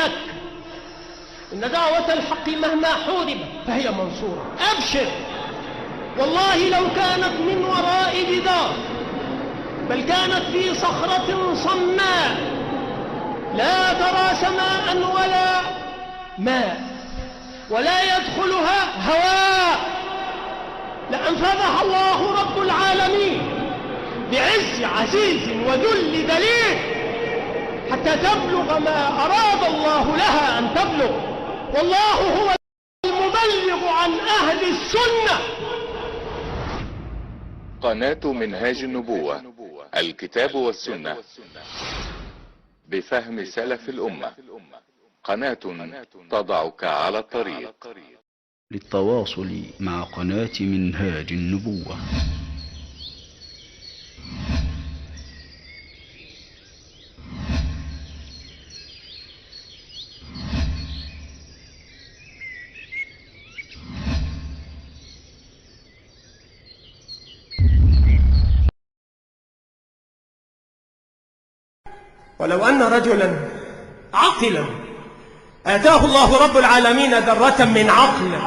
لك إن دعوة الحق مهما حوربت فهي منصورة. أبشر، والله لو كانت من وراء جدار بل كانت في صخرة صماء لا ترى سماء ولا ماء ولا يدخلها هواء لأنفذها الله رب العالمين بعز عزيز وذل دليل حتى تبلغ ما أراد الله لها أن تبلغ، والله هو المبلغ عن أهل السنة. قناة منهاج النبوة، الكتاب والسنة بفهم سلف الأمة، قناة تضعك على الطريق. للتواصل مع قناة منهاج النبوة ولو أن رجلا عاقلا آتاه الله رب العالمين ذرة من عقل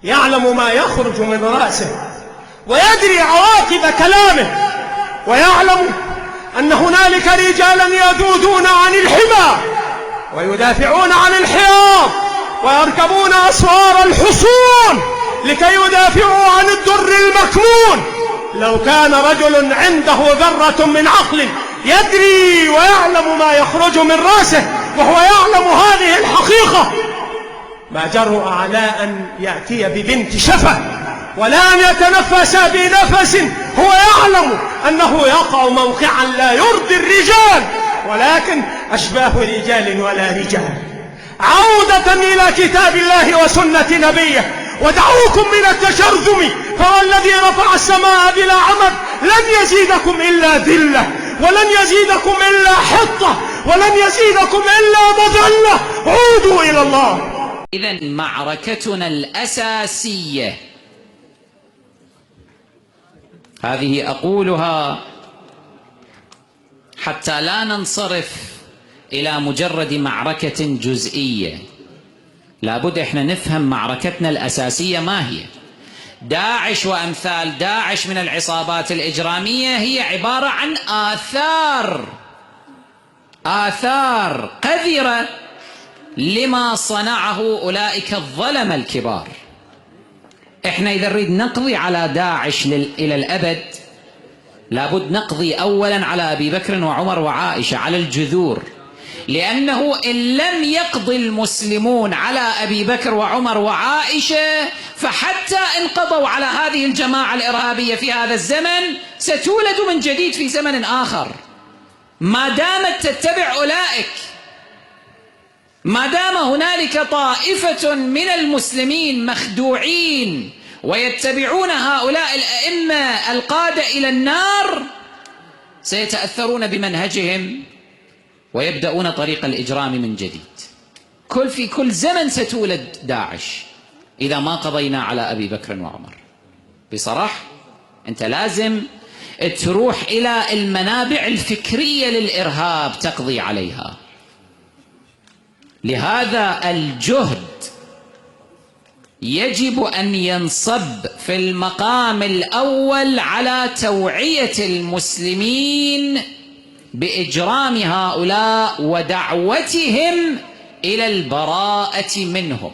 يعلم ما يخرج من رأسه ويدري عواقب كلامه ويعلم أن هنالك رجالا يذودون عن الحمى ويدافعون عن الحياض ويركبون أسوار الحصون لكي يدافعوا عن الدر المكنون. لو كان رجل عنده ذرة من عقل يدري ويعلم ما يخرج من رأسه وهو يعلم هذه الحقيقة ما جرؤ على أن يأتي ببنت شفة ولا أن يتنفس بنفس هو يعلم أنه يقع موقعا لا يرضي الرجال، ولكن أشباه رجال ولا رجال. عودة إلى كتاب الله وسنة نبيه ودعوكم من التشرذم، فهو الذي رفع السماء بلا عمد لن يزيدكم إلا ذلة ولن يزيدكم إلا حطة ولن يزيدكم إلا مذلة. عودوا إلى الله. إذن معركتنا الأساسية هذه أقولها حتى لا ننصرف إلى مجرد معركة جزئية، لابد إحنا نفهم معركتنا الأساسية ما هي. داعش وأمثال داعش من العصابات الإجرامية هي عبارة عن آثار قذرة لما صنعه أولئك الظلمة الكبار. إحنا إذا نريد نقضي على داعش إلى الأبد لابد نقضي أولا على أبي بكر وعمر وعائشة، على الجذور، لأنه إن لم يقضي المسلمون على أبي بكر وعمر وعائشة فحتى إن قضوا على هذه الجماعة الإرهابية في هذا الزمن ستولد من جديد في زمن آخر. ما دامت تتبع أولئك، ما دام هنالك طائفة من المسلمين مخدوعين ويتبعون هؤلاء الأئمة القادة إلى النار سيتأثرون بمنهجهم ويبدأون طريق الإجرام من جديد. في كل زمن ستولد داعش إذا ما قضينا على أبي بكر وعمر. بصراحة أنت لازم تروح إلى المنابع الفكرية للإرهاب تقضي عليها. لهذا الجهد يجب أن ينصب في المقام الأول على توعية المسلمين بإجرام هؤلاء ودعوتهم إلى البراءة منهم.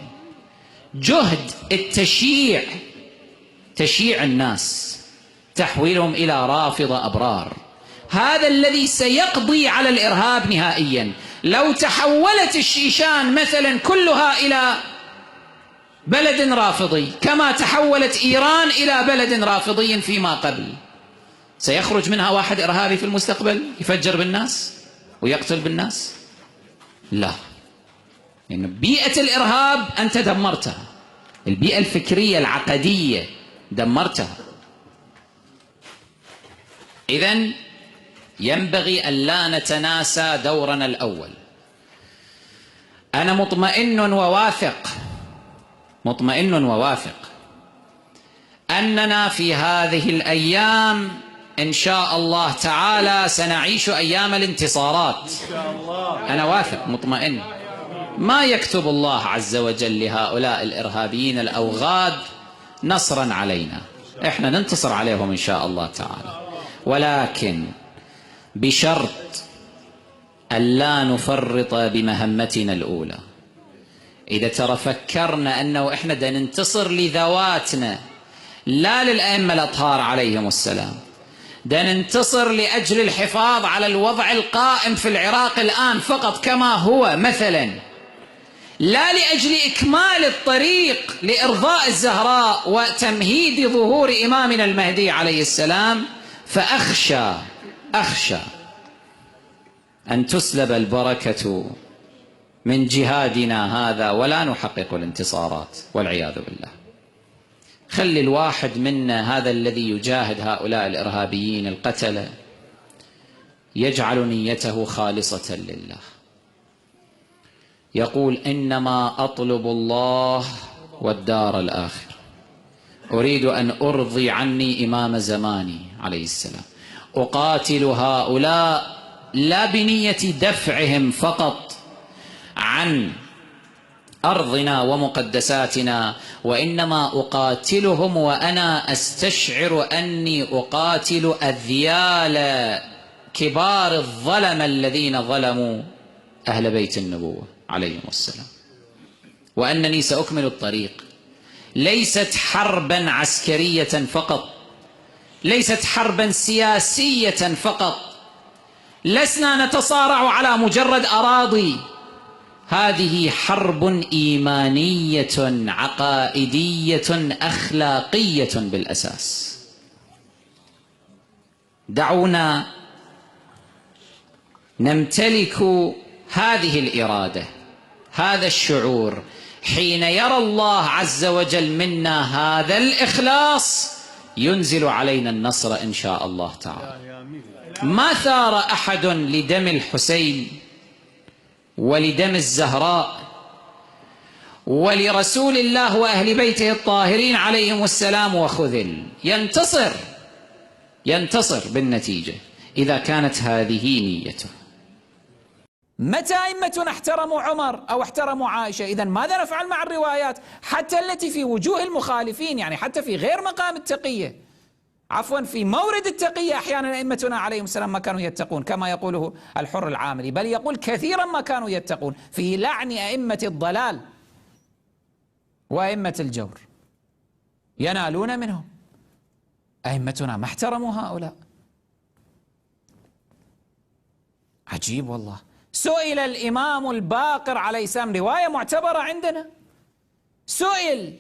جهد التشييع، تشييع الناس، تحويلهم إلى رافضة أبرار، هذا الذي سيقضي على الإرهاب نهائيا. لو تحولت الشيشان مثلا كلها إلى بلد رافضي كما تحولت إيران إلى بلد رافضي فيما قبل، سيخرج منها واحد إرهابي في المستقبل يفجر بالناس ويقتل بالناس؟ لا، يعني بيئة الإرهاب أنت دمرتها، البيئة الفكرية العقدية دمرتها. إذن ينبغي أن لا نتناسى دورنا الأول. أنا مطمئن وواثق أننا في هذه الأيام إن شاء الله تعالى سنعيش أيام الانتصارات. أنا واثق مطمئن ما يكتب الله عز وجل لهؤلاء الإرهابيين الأوغاد نصرا علينا، إحنا ننتصر عليهم إن شاء الله تعالى، ولكن بشرط أن لا نفرط بمهمتنا الأولى. إذا ترى فكرنا أنه إحنا دا ننتصر لذواتنا لا للأئمة الأطهار عليهم السلام، دا ننتصر لأجل الحفاظ على الوضع القائم في العراق الآن فقط كما هو مثلا، لا لأجل إكمال الطريق لإرضاء الزهراء وتمهيد ظهور إمامنا المهدي عليه السلام، فأخشى أن تسلب البركة من جهادنا هذا ولا نحقق الانتصارات والعياذ بالله. خلي الواحد منا هذا الذي يجاهد هؤلاء الإرهابيين القتلة يجعل نيته خالصة لله، يقول إنما أطلب الله والدار الآخرة، أريد أن أرضي عني إمام زماني عليه السلام، أقاتل هؤلاء لا بنية دفعهم فقط عن أرضنا ومقدساتنا، وإنما أقاتلهم وأنا أستشعر أني أقاتل أذيال كبار الظلمة الذين ظلموا أهل بيت النبوة عليهم السلام، وأنني سأكمل الطريق. ليست حربا عسكرية فقط، ليست حربا سياسية فقط، لسنا نتصارع على مجرد أراضي، هذه حرب إيمانية عقائدية أخلاقية بالأساس. دعونا نمتلك هذه الإرادة، هذا الشعور، حين يرى الله عز وجل منا هذا الإخلاص ينزل علينا النصر إن شاء الله تعالى. ما ثار أحد لدم الحسين ولدم الزهراء ولرسول الله وأهل بيته الطاهرين عليهم السلام وخذل، ينتصر بالنتيجة إذا كانت هذه نيته. متى أئمتنا احترموا عمر أو احترموا عائشة؟ إذن ماذا نفعل مع الروايات حتى التي في وجوه المخالفين، يعني حتى في غير مقام التقية، عفوا في مورد التقية أحيانا أئمتنا عليهم السلام ما كانوا يتقون، كما يقوله الحر العاملي، بل يقول كثيرا ما كانوا يتقون في لعن أئمة الضلال وأئمة الجور ينالون منهم. أئمتنا ما احترموا هؤلاء. عجيب والله. سئل الإمام الباقر عليه السلام، رواية معتبرة عندنا، سئل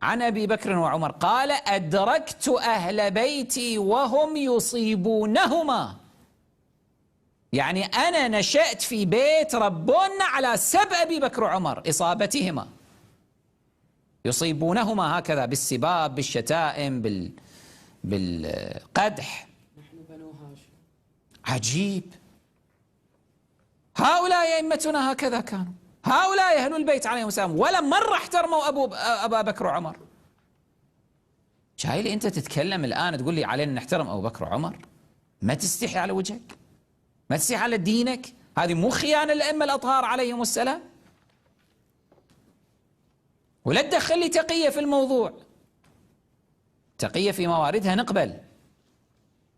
عن أبي بكر وعمر قال أدركت أهل بيتي وهم يصيبونهما، يعني أنا نشأت في بيت ربنا على سب أبي بكر وعمر، إصابتهما، يصيبونهما هكذا بالسباب بالشتائم بالقدح. عجيب. هؤلاء أئمتنا هكذا كانوا، هؤلاء أهل البيت عليهم السلام، ولا مرة احترموا أبا بكر وعمر. جاي لي أنت تتكلم الآن تقول لي علينا نحترم أبو بكر وعمر؟ ما تستحي على وجهك؟ ما تستحي على دينك؟ هذه مو خيانة الأئمة الأطهار عليهم السلام؟ ولا تدخل لي تقية في الموضوع. تقية في مواردها نقبل،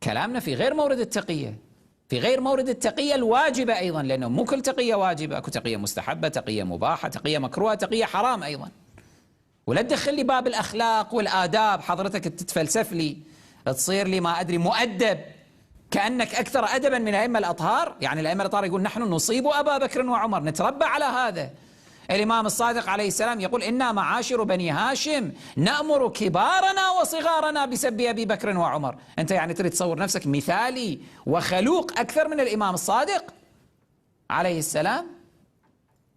كلامنا في غير مورد التقية، في غير مورد التقية الواجبة أيضا، لأنه مو كل تقية واجبة، أكو تقية مستحبة، تقية مباحة، تقية مكروهة، تقية حرام أيضا. ولا تدخل لي باب الأخلاق والآداب، حضرتك تتفلسف لي، تصير لي ما أدري مؤدب، كأنك أكثر أدبا من الأئمة الأطهار. يعني الأئمة الأطهار يقول نحن نصيب أبا بكر وعمر، نتربى على هذا. الإمام الصادق عليه السلام يقول إنا معاشر بني هاشم نأمر كبارنا وصغارنا بسب أبي بكر وعمر. أنت يعني تريد تصور نفسك مثالي وخلوق أكثر من الإمام الصادق عليه السلام؟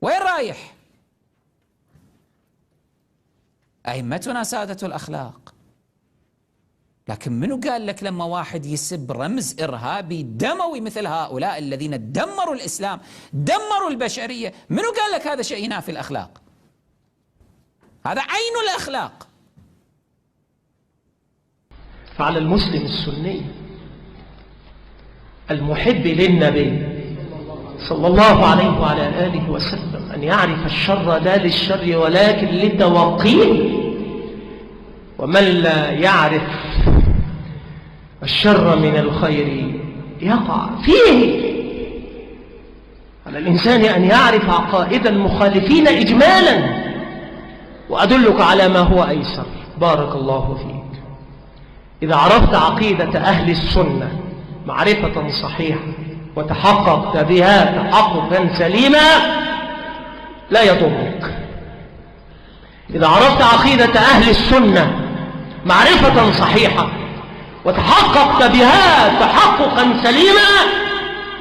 وين رايح؟ أئمتنا سادة الأخلاق. لكن منو قال لك لما واحد يسب رمز إرهابي دموي مثل هؤلاء الذين دمروا الإسلام، دمروا البشرية، منو قال لك هذا شيء ينافي الأخلاق؟ هذا عين الأخلاق. فعلى المسلم السني المحب للنبي صلى الله عليه وعلى آله وسلم أن يعرف الشر لا للشر ولكن لتوقيه، ومن لا يعرف الشر من الخير يقع فيه. على الإنسان أن يعرف عقائد المخالفين إجمالا، وأدلك على ما هو أيسر. بارك الله فيك. إذا عرفت عقيدة أهل السنة معرفة صحيحة وتحققت بها تحققا سليما لا يضرك. إذا عرفت عقيدة أهل السنة معرفة صحيحة وتحققت بها تحققا سليما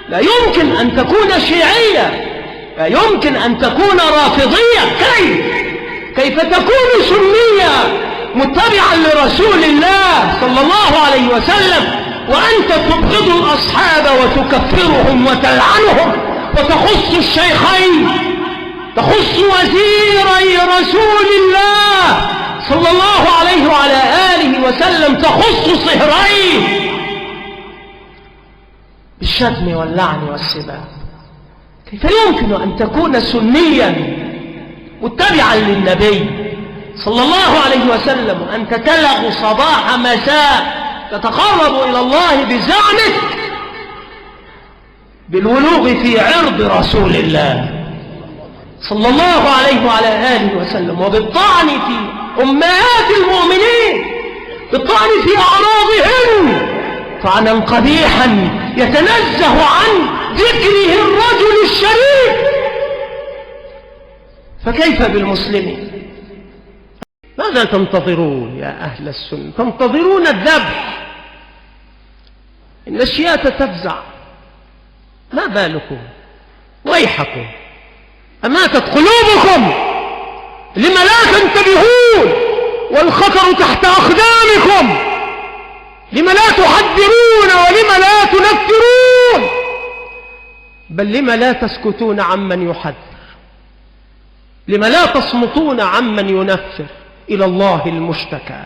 لا يمكن أن تكون شيعية، لا يمكن أن تكون رافضية. كيف تكون سنية متبعا لرسول الله صلى الله عليه وسلم وأنت تبغض الأصحاب وتكفرهم وتلعنهم وتخص الشيخين، تخص وزيري رسول الله صلى الله عليه وعلى آله وسلم، تخص صهرين بالشتم واللعن والسباب؟ كيف يمكن أن تكون سنيا متبعا للنبي صلى الله عليه وسلم وأنت تلغ صباح مساء تتقرب إلى الله بزعمك بالولوغ في عرض رسول الله صلى الله عليه وعلى آله وسلم، وبالطعن في أمهات المؤمنين، بالطعن في أعراضهن طعنا قبيحا يتنزه عن ذكره الرجل الشريف. فكيف بالمسلمين؟ ماذا تنتظرون يا أهل السنة؟ تنتظرون الذبح. إن الشياة تفزع، ما بالكم؟ ويحكم، أماتت قلوبكم، لم لا تنتبهون والخطر تحت أقدامكم؟ لم لا تحذرون ولم لا تنفرون؟ بل لم لا تسكتون عمن يحذر؟ لم لا تصمتون عمن ينفر؟ إلى الله المشتكى.